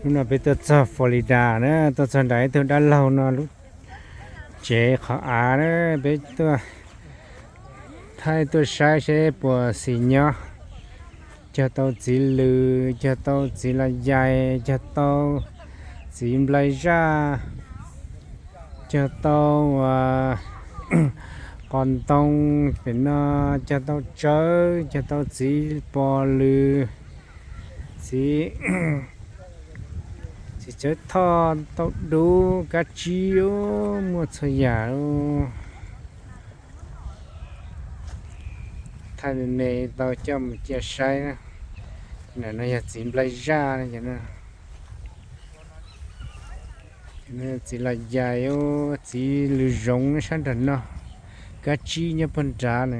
Hnub no peb tuaj txog Florida na, tuaj txog nram ib tug dab laug no lub tsev qhov av na, peb tuaj thaij tuaj saib seb puas xis nyob. Cog tau txiv lws, cog tau txiv los yais, cog tau txiv nplai zaj, cog tau qos ntoo, pem no cog tau tsawb, cog tau txiv pos lws, txiv, txiv tsawb thoj, tau dub, kab tsib, muaj txhua yam. Thaij me me tau coj mus cia saib na. Ntawm no yog txiv nplai zaj, txiv los yais, txiv lws zoov sab nram no, kab tsib nyob puag nrad na.